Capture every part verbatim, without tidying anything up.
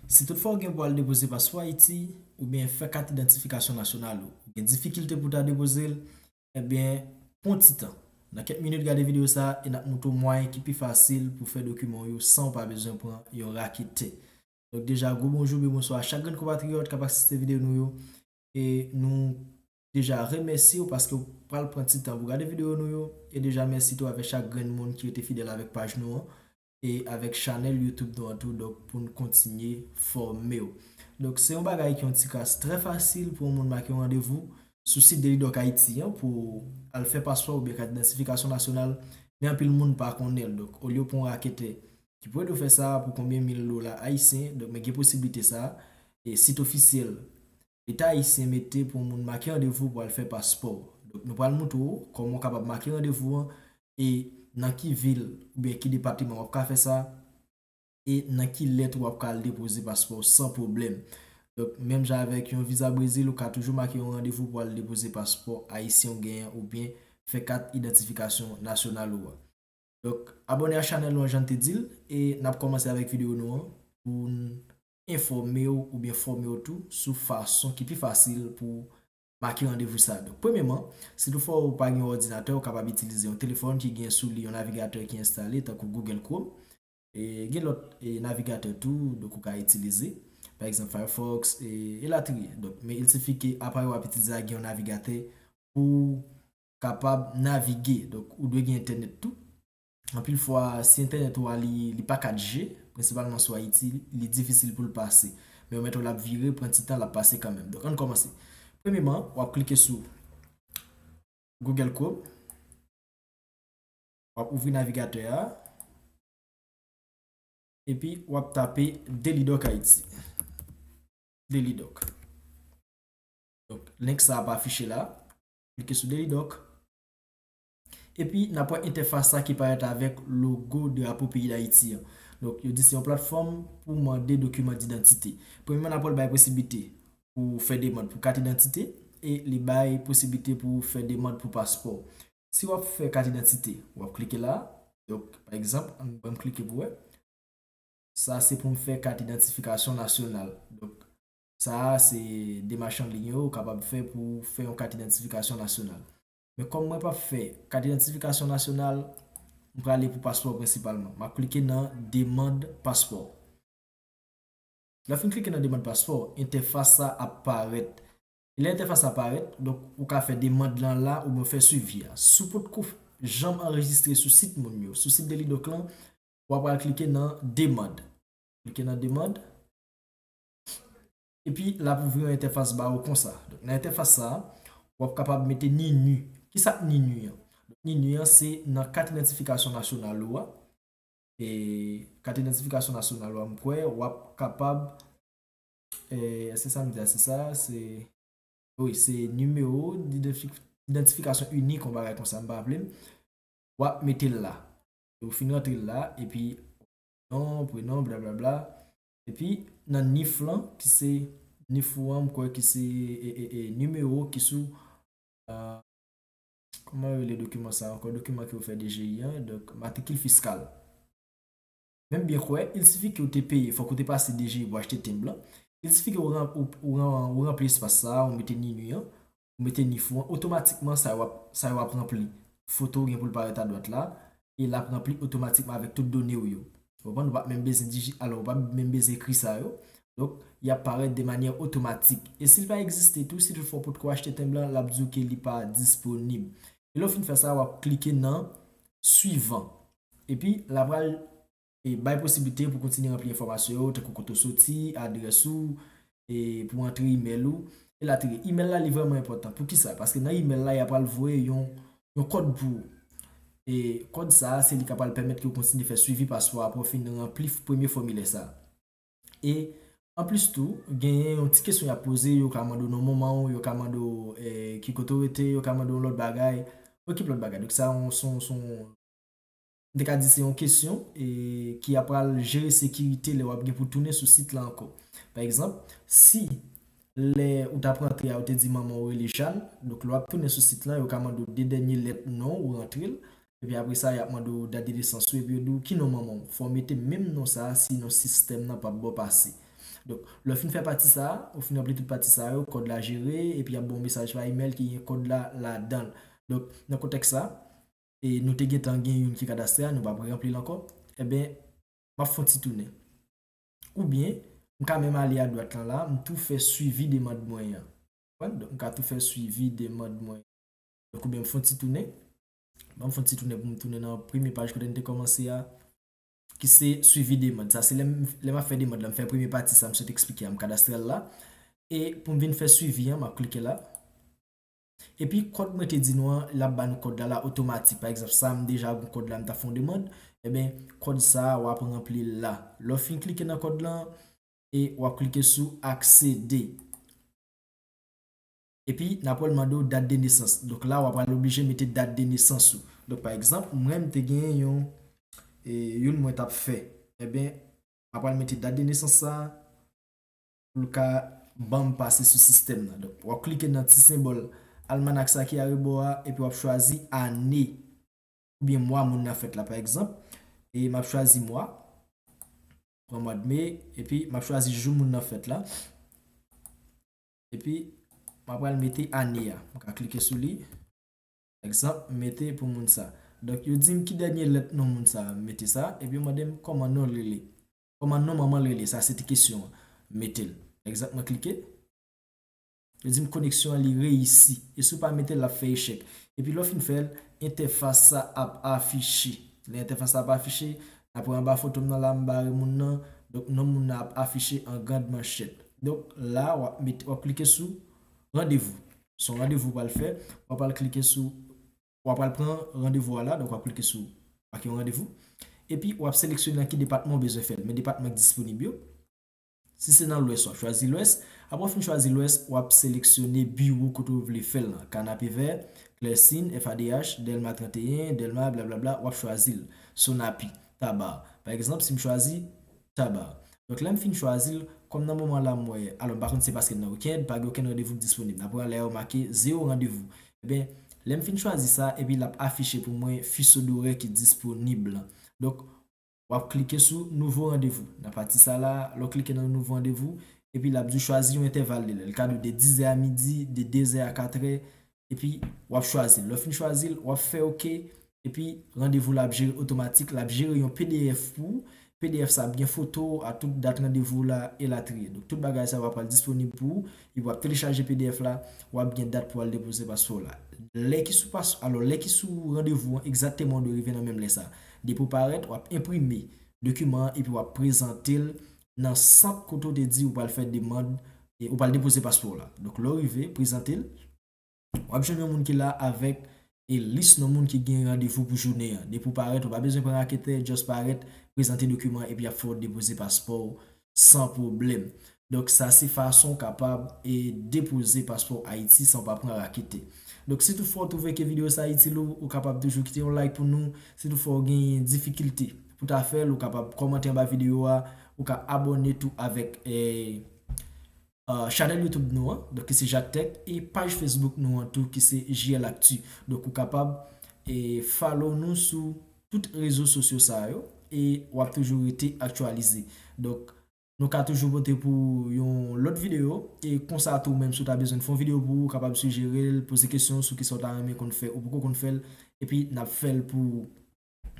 Si toutfwa w gen pou al depoze paspò Ayiti, oubyen fè kat idantifikasyon nasyonal ou, ou gen difikilte pou ta depoze l, ebyen, pran ti tan. Nan kèk minit, gade videyo sa a e n ap montre w mwayen ki pi fasil pou fè dokiman w yo san w pa bezwen pran yon rakete. Donk, deja, gwo bonjou, byen bonswa a chak grenn konpatriyòt k ap asiste videyo nou yo. E nou deja remèsye w paske w pral pran ti tan pou gade videyo nou yo. E deja, mèsi tou avèk chak grenn moun ki rete fidèl avèk paj nou an e avèk chanèl YouTube nou an tou, donk, pou n kontinye fòme w. Donk, se yon bagay ki yon ti kras trè fasil pou yon moun make yon randevou sou sit Delidoc Ayiti an pou al fè paspò oubyen kat idantifikasyon nasyonal, men anpil moun pa konnen l. Donk, olye w pran yon raketè ki pou ede w fè sa pou konbyen mil dola ayisyen, donk, men gen posiblite sa, e sit ofisyèl Leta ayisyen mete pou yon moun make randevou pou al fè paspò. Donk, nou pral montre w kòman w kapab make randevou an e nan ki vil oubyen ki depatman w ap ka fè sa e nan ki lè tou w ap ka al depoze paspò w san pwoblèm. Donk, menm jan avèk yon viza Brezil, ou ka toujou make yon randevou pou al depoze paspò ayisyen w genyen oubyen fè kat idantifikasyon nasyonal ou a. Donk, abòne a chanèl nou an jan n te di l, e n ap kòmanse avèk videyo nou an pou n enfòme w oubyen fòme w tou sou fason ki pi fasil pou make randevou sa. Donk, premyèman, si toutfwa w pa gen yon òdinatè, ou kapab itilize yon telefòn ki gen sou li yon navigatè ki enstale, tankou Google Chrome. E gen lòt, e, navigatè tou, donk, ou ka itilize, pa egzanp, Firefox, e, elatriye. Donk, men il sifi ke aparèy w ap itilize a gen yon navigatè pou kapab navige. Donk, ou dwe gen entènèt tou. Anpil fwa, si entènèt ou a li, li pa kat G, prensipalman sou Ayiti, li difisil pou l pase. Men ou mèt wè l ap vire, pran ti tan, l ap pase kanmenm. Donk, ann kòmanse. Premyèman, w ap klike sou Google Chrome. W ap ouvri navigatè a. Epi, w ap tape Delidoc Ayiti. Delidoc. Donk, link sa ap afiche la. Klike sou Delidoc. Epi, n ap wè entèfas sa ki parèt avèk logo drapo peyi Dayiti an. Donk, yo di se yon platfòm pou mande dokiman didantite. Premyèman, n ap wè l bay posiblite pou fè demann pou kat idantite e li bay posiblite pou fè demann pou paspò. Si w ap fè kat idantite, w ap klike la. Donk, pa egzanp, ann, ban m klike pou wè. Sa se pou m fè kat idantifikasyon nasyonal. Donk, sa a se demach an liy yo ou kapab fè pou fè yon kat idantifikasyon nasyonal. Men kòm mwen p ap fè kat idantifikasyon nasyonal, m prale pou paspò prensipalman. M ap klike nan demann paspò. Lè w fin klike nan demann paspò, entèfas sa ap parèt. E lè entèfas sa parèt, donk, ou ka fè demann lan la oubyen w fè swivi a. Si w potko janm anrejistre sou sit moun yo, sou sit Delidoc lan, w ap pral klike nan demann. Klike nan demann. Epi, l ap ouvri yon entèfas ba ou konsa. Donk, nan entèfas sa a, w ap kapab mete NINU. Kisa k NINU an? Donk, NINU an, se nan kat idantifikasyon nasyonal ou a. E kat idantifikasyon nasyonal ou a, m kwè, w ap kapab, e, se sa m di a, se sa, se, wi, se nimewo d'idantifik-, idantifikasyon inik, yon bagay konsa, m pa raple m. W ap mete l la. Ou fin rantre l la, epi non, prenon, blablabla. Epi nan NIF lan, ki se NIF ou an, m kwè ki se, e, e, e, nimewo ki sou, ah, kòman yo rele dokiman sa ankò? Dokiman ke yo fè D G I an, donk matrikil fiskal. Men m byen kwè, il sifi ke w te peye, fòk ou te pase D G I pou achte tenb lan. Il sifi ke w ran-, ou, ou ran-, ou ranpli espas sa a, ou mete NINU an, ou mete NIF ou an, otomatikman sa yo ap, sa yo ap ranpli. Foto w gen pou l parèt adwat la, e l ap ranpli otomatikman avèk tout done w yo. Ou konprann? Ou p ap menm bezwen digi-, alò, ou p ap menm bezwen ekri sa yo. Donk, y ap parèt de manyè otomatik. E si l pa egziste tou, si toutfwa w potko achte tenb lan, l ap di w ke li pa disponib. E lè w fin fè sa, w ap klike nan swivan. Epi, l ap pral e bay posiblite pou kontinye ranpli enfòmasyon yo, tankou kote w soti, adrès ou, e pou antre imèl ou, elatriye. Imèl la, li vrèman enpòtan. Poukisa? Paske nan imèl la, y ap pral voye yon, yon kòd pou ou. E kòd sa a, se li k ap pral pèmèt ke w kontinye fè swivi paspò a apre w fin ranpli f-, premye fòmilè sa a. E anplis tou, genyen yon ti kesyon y ap poze, yo ka mande w non manman w, yo ka mande w, e, ki kote w rete, yo ka mande w yon lòt bagay. Okipe lòt bagay. Donk sa, yon, se yon, se yon m te ka di se yon kesyon, e, ki ap pral jere sekirite lè w ap gen pou tounen sou sit la ankò. Pa egzanp, si lè ou t ap rantre a, ou te di manman w rele Jeanne, donk lè w ap tounen sou sit la, yo ka mande w de dènye lèt non w, ou rantre l, epi apre sa, y ap mande w dat de nesans ou, epi yo di w ki non manman w. Fò w mete menm non sa a, sinon sistèm nan p ap ba w pase. Donk, lè w fin fè pati sa a, ou fin ranpli tout pati sa yo, kòd la jere, epi y ap ba w mesaj pa imèl ki gen kòd la ladan l. Donk, nan kontèks sa, e nou te gentan gen youn ki kadastrè, nou p ap ranpli l ankò, ebyen, m ap fè yon ti tounen. Oubyen, m ka menm ale adwat lan la, m tou fè swivi demann mwen an. Konprann? Donk, m ka tou fè swivi demann mwen. Donk, oubyen m fè yon ti tounen. Ban m fè yon ti tounen pou m tounen nan premye paj kote n te kòmanse a, ki se swivi demann. Sa se lè m, lè m ap fè demann lan, m fè premye pati sa m sot eksplike a, m kadastrè l la. E pou m vin fè swivi an, m ap klike la. Epi kòd mwen te di nou an, l ap ba nou kòd la la otomatik. Pa egzanp, sa m deja gen kòd la, m t ap fè yon demann. Ebyen, kòd sa a, w ap ranpli l la. Lè w fin klike nan kòd lan, e w ap klike sou aksede. Epi, n ap pral mande w dat de nesans. Donk la, w ap pral oblije mete dat de nesans ou. Donk, pa egzanp, mwen, m te gen yon, e, youn mwen t ap fè. Ebyen, m ap pral mete dat de nesans sa a pou l ka ban m pase sou sistèm nan. Donk, w ap klike nan ti senbòl almanak sa ki arebò a, epi w ap chwazi ane oubyen mwa moun nan fèt la, pa egzanp. E m ap chwazi mwa, pran mwa de me, epi m ap chwazi jou moun nan fèt la. Epi, m ap pral mete ane a. M ka klike sou li. Egzanp, m mete pou moun sa. Donk, yo di m ki dènye lèt non moun sa, m mete sa, epi yo mande m kòman non l rele. Kòman non manman l rele, sa se te kesyon an. M mete l. Egzanp, mwen klike. Yo di m koneksyon an li reyisi. E si w pa mete l, l ap fè echèk. Epi lè w fin fè l, entèfas sa ap afiche. Lè entèfas sa ap afiche, apre anba foto m nan la, m bare moun nan. Donk, non moun nan ap afiche an grand manchèt. Donk, la, w ap mete, w ap klike sou randevou. Se yon randevou w pral fè. W ap al klike sou, w ap al pran randevou a la. Donk, w ap klike sou make yon randevou. Epi, w ap seleksyone nan ki depatman w bezwen fè l. Men depatman k disponib yo. Si se nan Lwès, w ap chwazi Lwès. Apre w fin chwazi Lwès, w ap seleksyone biwo kote w vle fè l lan. Kanapevè, Klèsin, F A D H, Dèlma trannteyen, Dèlma, blablabla, w ap chwazi l. Sonapi, Taba. Pa egzanp, si m chwazi Taba. Donk, lè m fin chwazi l, kòm nan moman la m wè, alò, m pa konn si se paske n nan wikenn, pa gen okenn randevou k disponib. N ap wè anlè a yo make zewo randevou. Ebyen, lè m fin chwazi sa, epi l ap afiche pou mwen fiso dorè ki disponib lan. Donk, w ap klike sou nouvo randevou. Nan pati sa la, lè w klike nan nouvo randevou, epi l ap di w chwazi yon entèval de lè. L ka di w de dizè a midi, de dezè a katrè, epi w ap chwazi l. Lè w fin chwazi l, w ap fè oke, epi randevou la ap jere otomatik, l ap jere yon P D F pou ou. P D F sa ap gen foto a tout dat randevou la, elatriye. Donk, tout bagay sa yo ap pral disponib pou ou, epi w ap telechaje P D F la, w ap gen dat pou w al depoze paspò w la. Lè ki sou pas-, alò, lè ki sou randevou an, egzakteman w dwe rive nan menm lè sa. Depi w parèt, w ap enprime dokiman an epi w ap prezante l nan sant kote w te di ou pral fè demann, e ou pral depoze paspò w la. Donk, lè w rive, prezante l, w ap jwenn yon moun ki la avèk, e, lis non moun ki gen randevou pou jounen an. Depi w parèt, ou pa bezwen pran raketè, just parèt, prezante dokiman epi y ap fè w depoze paspò w san pwoblèm. Donk, sa se fason w kapab, e, depoze paspò Ayiti san w pa pran raketè. Donk, si toutfwa w twouve ke videyo sa itil ou, ou kapab toujou kite yon like pou nou. Si toutfwa w genyen difikilte pou ta fè l, ou kapab kòmante anba videyo a, ou ka abòne tou avèk, e, e, chanèl YouTube nou an, donk ki se Jacques Tech, e paj Facebook nou an tou ki se J L Actu. Donk, ou kapab, e, follow nou sou tout rezo sosyo sa yo, e w ap toujou rete aktyalize. Donk, nou ka toujou pote pou yon lòt videyo, e konsa tou, menm si w ta bezwen n fè yon videyo pou ou, ou kapab sijere l, poze kesyon sou kisa w ta renmen konn fè ou poko konn fè l, epi n ap fè l pou ou.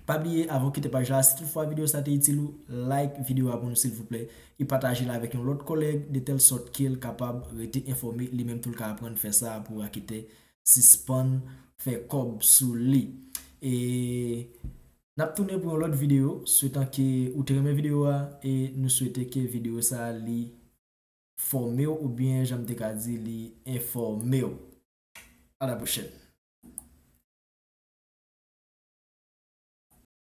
Pa bliye, avan w kite paj la, si toutfwa videyo sa te itil ou, like videyo a pou nou silvouplè, e pataje l avèk yon lòt kòlèg, de tèl sòt ke l kapab rete enfòme, li menm tou l ka aprann fè sa pou raketè sispann fè kòb sou li. E n ap tounen pou yon lòt videyo, swetan ke ou te renmen videyo a, e nou swete ke videyo sa a li fòme w, oubyen jan m te ka di, li enfòme w. A la pwochèn.